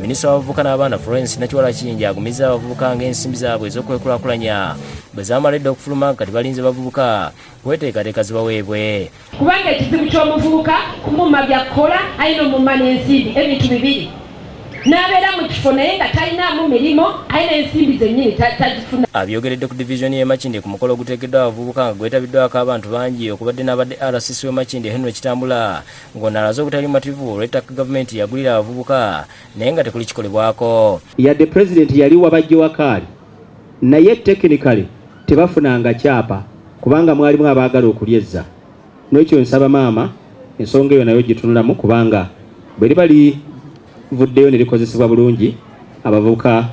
Minisita w'abavubuka n'abaana Florence Nakiwala Kiyingi agumizza abavubuka ng'ensimbi zaabwe ez'okwekulaakulanya bwe zaamala edda okufuluma, kati balinze bavubuka kweteekateeka zibaweebwe. Kubanga ekizibu ky'omuvubuka kumumma byakukola, alina omumma n'ensimbi, ebintu bibiri, n'abeera mu kifo naye nga talinaamu mirimu, alina ensimbi zennyini tazifuna. Abyogeredde ku divizoni y'e Makindye ku mukolo oguteekeddwa abavubuka nga gwetabiddwako abantu bangi, okubadde n'abadde RCC w'e Makindye Henry Kitambula, ng'ono alaze obutali mumativu olw'ettaka gavumenti yagulira abavubuka naye nga tekuli kikolebwako. Yadde pulezidenti yali wabajje wakaali, naye technically tebafunanga kyapa kubanga mwalimu abaagala okulyezza. N'ekyo nsaba maama ensonga eyo nayo gitunulamu, kubanga bwe liba livuddeyo ne likozesebwa bulungi, abavubuka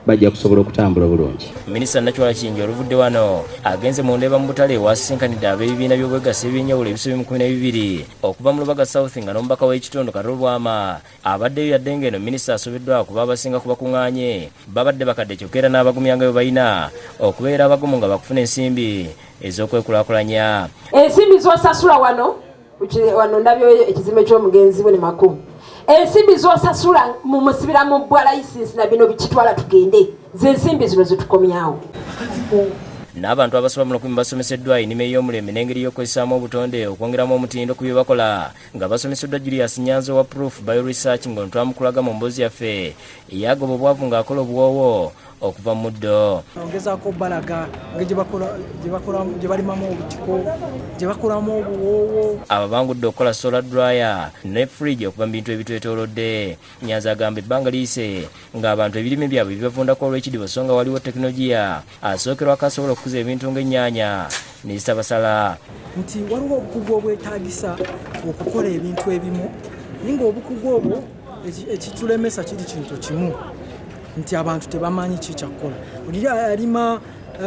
bajja kusobola okutambula obulungi. Minisita Nakiwala Kiyingi oluvudde wano agenze mu Ndeeba mu butale, wasisinkanidde ab'ebibiina by'obwegassi ebyenjawulo ebisobi mu 12 okuva mu Lubaga South, nga n'omubaka w'ekitundu Kato Lubwama abaddeyo, yadde ng'eno minisita asobeddwa kuba abasinga ku bakuŋŋaanye babadde bakadde, kyokka era n'abagumya nga bwe balina okubeera abagumu nga bakufuna ensimbi ez'okwekulaakulanya. Ensimbi z'osasula wano, wano ndabyo ekizimbe ky'omugenzi we ne makulu, ensimbi z'osasula mumusibira mu bwa layisinsi na bino bikitwala tugende, zensimbi zino zetukomyawo. N'abantu abasoba mu 1000 basomeseddwa ennima ey'omulembe n'engeri y'okukozesaamu obutonde okwongeramu omutindo ku bye bakola, nga basomeseddwa Julius Nyanzi owa Proof Bio Research, ng'ono twamukulaga mu mboozi yaffe eyagoba obwavu ng'akola obuwoowo okuva mu muddo. Ongezaako balaga engeri gye balimamu obutiko, gye bakolamu obuwoowo. Ababangudde okukola solar dryer ne fridge okuva mu bintu ebitwetoolodde. Nyanzi agamba ebbanga liyise ng'abantu ebirime byabwe bibavundako olw'ekidibo, so nga waliwo tekinologiya asookerwako asobola okukuza ebintu ng'ennyaanya ne zitabasala. Nti waliwo obukugu obwetaagisa okukola ebintu ebimu, naye ng'obukugu obwo ekitulemesa kiri kintu kimu, nti abantu tebamanyi ki kyakkola. Oli alima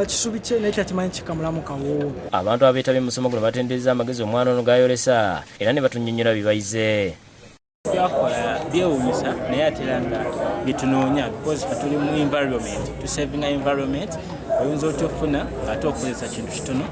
kisubi kye naye takimanyi kikamulamu kawoowo. Abantu abeetabye mu musomo guno batendereza amagezi omwana ono gayolesa era ne batunnyonnyola bye bayize. Byakola byewuunyisa, naye ate era nga byetunoonya, because fe tuli mu environment, tusavinga environment. Oyinza otya okufuna ate okukozesa kintu kitono?